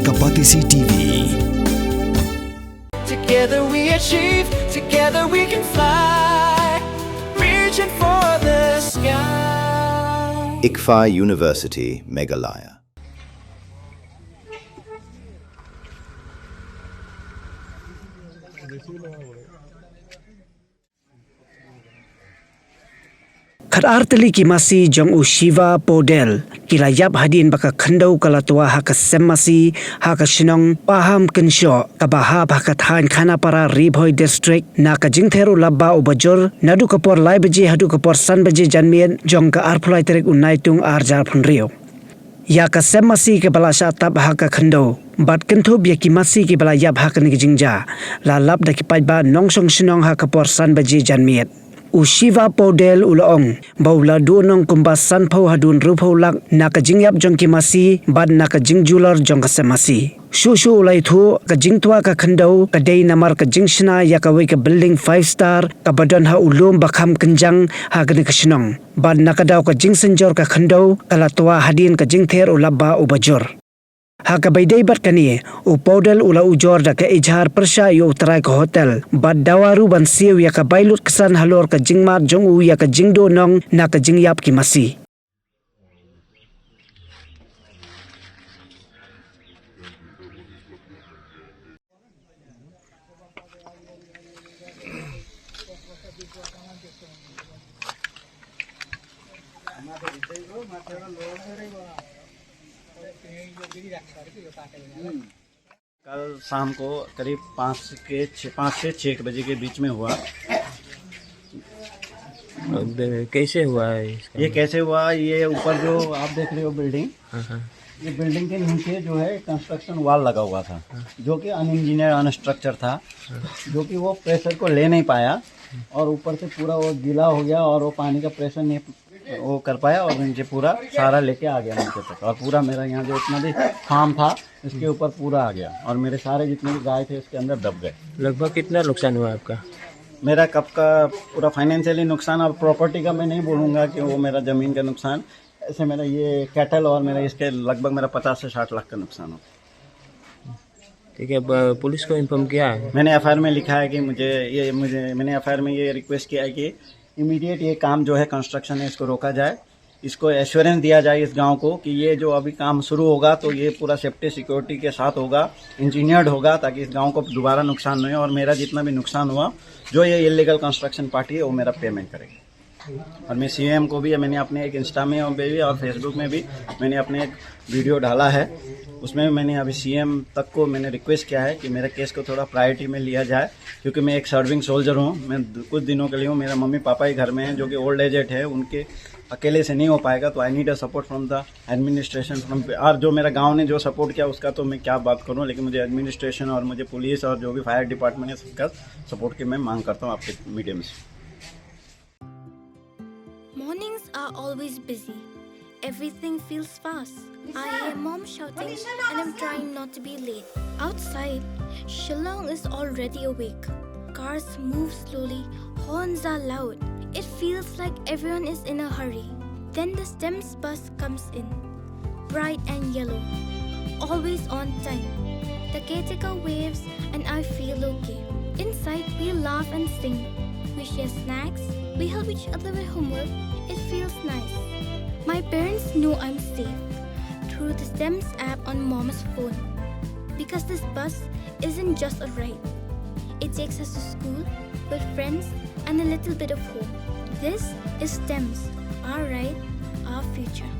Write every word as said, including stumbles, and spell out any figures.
Ka Batesi T V. Together we achieve, together we can fly, reaching for the sky. ICFAI University, Meghalaya. Khatar tylli ki masi jong u Shiva Paudel ki la ïap hadien ba ka khyndew ka la twa ha ka sem masi ha ka shnong Paham Kynshoh kaba hap ha ka thaiñ Khanapara, Ri Bhoi District, na ka jingther u lapbah uba jur naduh ka por lai baje haduh ka por san baje janmiet jong ka arphew lai tarik u Naitung ar hajar arphew hynriew. Ïa ka sem masi kaba la shah tap ha ka khyndew bad kynthup ïa ki masi kiba la ïap ha kane ka jingjia, la lap da ki paidbah nongshong shnong ha ka por san baje janmiet. U Shiva Paudel u la ong ba u la duh nong kumba sanphew haduh hynriewphew lak na ka jingïap jong ki masi bad na ka jingjulor jong ka sem masi. Shuh shuh u la ïathuh, ka jingtwa ka khyndew ka dei namar ka jingshna ïa kawei ka building five star kaba don ha u lum ba kham kynjang ha kane ka shnong. Bad na ka daw ka jingsynjor ka khyndew ka la twa hadien ka jingther u lapbah uba jur. Ha kaba ïadei bad kane, u Paudel u la ujor da ka ejhar pyrshah ïa u trai ka hotel bad dawa ruh ban siew ïa ka bai lut ksan halor ka jingmad jong u ïa ka jingduh nong na ka jingïap ki masi. कल शाम को करीब पाँच के छः, पाँच से छः के बजे के बीच में हुआ। अब कैसे हुआ है इसका? ये कैसे हुआ? ये ऊपर जो आप देख रहे हो बिल्डिंग, हाँ, हाँ। ये बिल्डिंग के नीचे जो है कंस्ट्रक्शन वॉल लगा हुआ था, हाँ। जो कि अनइंजीनियर अनस्ट्रक्चर था, हाँ। जो कि वो प्रेशर को ले नहीं पाया और ऊपर से पूरा वो गीला हो गया और वो पानी का प्रेशर नहीं वो कर पाया और नीचे पूरा सारा लेके आ गया नीचे तक। और पूरा मेरा यहाँ जो इतना भी फार्म था, इसके ऊपर पूरा आ गया और मेरे सारे जितने भी गाय थे, इसके अंदर दब गए। लगभग कितना नुकसान हुआ आपका? मेरा कब का पूरा फाइनेंशियली नुकसान, और प्रॉपर्टी का मैं नहीं बोलूँगा कि वो मेरा ज़मीन का नुकसान, ऐसे मेरा ये कैटल और मेरा इसके लगभग मेरा पचास से साठ लाख का नुकसान हो। ठीक है, ब-, पुलिस को इन्फॉर्म किया है? मैंने एफआईआर में लिखा है कि मुझे ये, मुझे, मैंने एफआईआर में ये रिक्वेस्ट किया है कि इमीडिएट ये काम जो है, कंस्ट्रक्शन है, इसको रोका जाए। इसको एश्योरेंस दिया जाए इस गांव को कि ये जो अभी काम शुरू होगा, तो ये पूरा सेफ्टी सिक्योरिटी के साथ होगा, इंजीनियर्ड होगा, ताकि इस गांव को दोबारा नुकसान नहीं हो। और मेरा जितना भी नुकसान हुआ, जो ये इलीगल कंस्ट्रक्शन पार्टी है, वो मेरा पेमेंट करेगी। और मैं सीएम को भी, मैंने अपने एक इंस्टा में भी और फेसबुक में भी मैंने अपने एक वीडियो डाला है, उसमें भी मैंने अभी सीएम तक को मैंने रिक्वेस्ट किया है कि मेरे केस को थोड़ा प्रायोरिटी में लिया जाए, क्योंकि मैं एक सर्विंग सोल्जर हूँ। मैं द-, कुछ दिनों के लिए हूँ, मेरा मम्मी पापा ही घर में हैं, जो कि ओल्ड एजेड है, उनके अकेले से नहीं हो पाएगा। तो I need a support from the administration, from, और जो मेरा गांव ने जो सपोर्ट किया, उसका तो मैं क्या बात करूं, लेकिन मुझे एडमिनिस्ट्रेशन और मुझे पुलिस और जो भी फायर डिपार्टमेंट है, सबका सपोर्ट की मैं मांग करता हूं आपके मीडियम से। Mornings are always busy. Everything feels fast. I hear mom shouting and I'm trying not to be late. Outside, Shillong is already awake. Cars move slowly, horns are loud. It feels like everyone is in a hurry. Then the STEMS bus comes in. Bright and yellow. Always on time. The caretaker waves and I feel okay. Inside, we laugh and sing. We share snacks. We help each other with homework. It feels nice. My parents know I'm safe through the STEMS app on mom's phone. Because this bus isn't just a ride. It takes us to school, with friends, and a little bit of home. This is STEMS, our ride, our future.